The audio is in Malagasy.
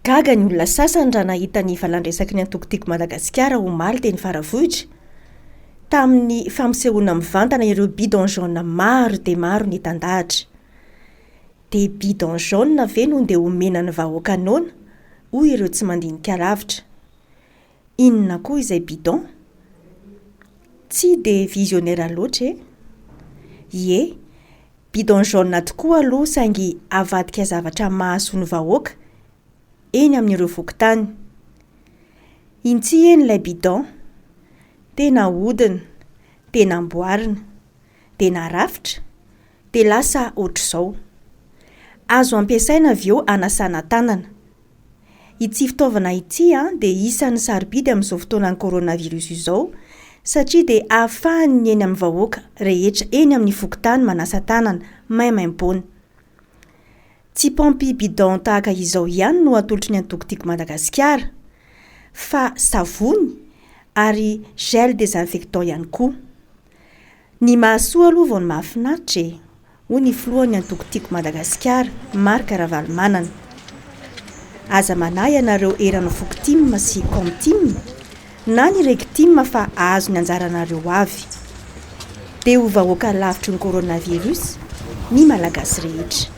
Gaga ny olona sasany raha nahita ny valandresaky ny antoko Tiako Madagasikara omaly teny Faravohitra, tamin'ny fampisehoana mivantana ireo bidon jaune maro dia maro nitandahatra. Dia bidon jaune ve no ndeha homena ny vahoaka noana? hoy ireo tsy mandinika lavitra. Inona koa izay bidon? Tsy dia visionnaire loatra e! Ie, bidon jaune tokoa aloha saingy avadika zavatra mahasoa ny vahoaka eny amin'ireo fokontany. Inty eny ilay bidon, tena ahodina, tena amboarina, dia narafitra, dia lasa ohatr'izao. Azo ampiasaina avy eo hanasana tanana. Ity fitaovana ity dia isan'ny sarobidy amin'izao fotoanan'ny coronavirus izao satria dia ahafahan'ny eny amin'ny vahoaka rehetra eny amin'ny fokontany manasa tanana maimaimpoana. Tsy paompy bidon tahaka izao ihany no atolotry ny antoko Tiako Madagasikara fa savony ary gel désinfectant ihany koa. Ny mahasoa aloha vao ny mahafinaritra e! hoy ny filohan'ny antoko Tiako Madagasikara, Marc Ravalomanana. Aza manahy ianareo eran'ny foko tim sy com tim na ny reg tim fa ahazo ny anjaranareo avy. Dia ho vahoaka lavitry ny coronavirus ny Malagasy rehetra.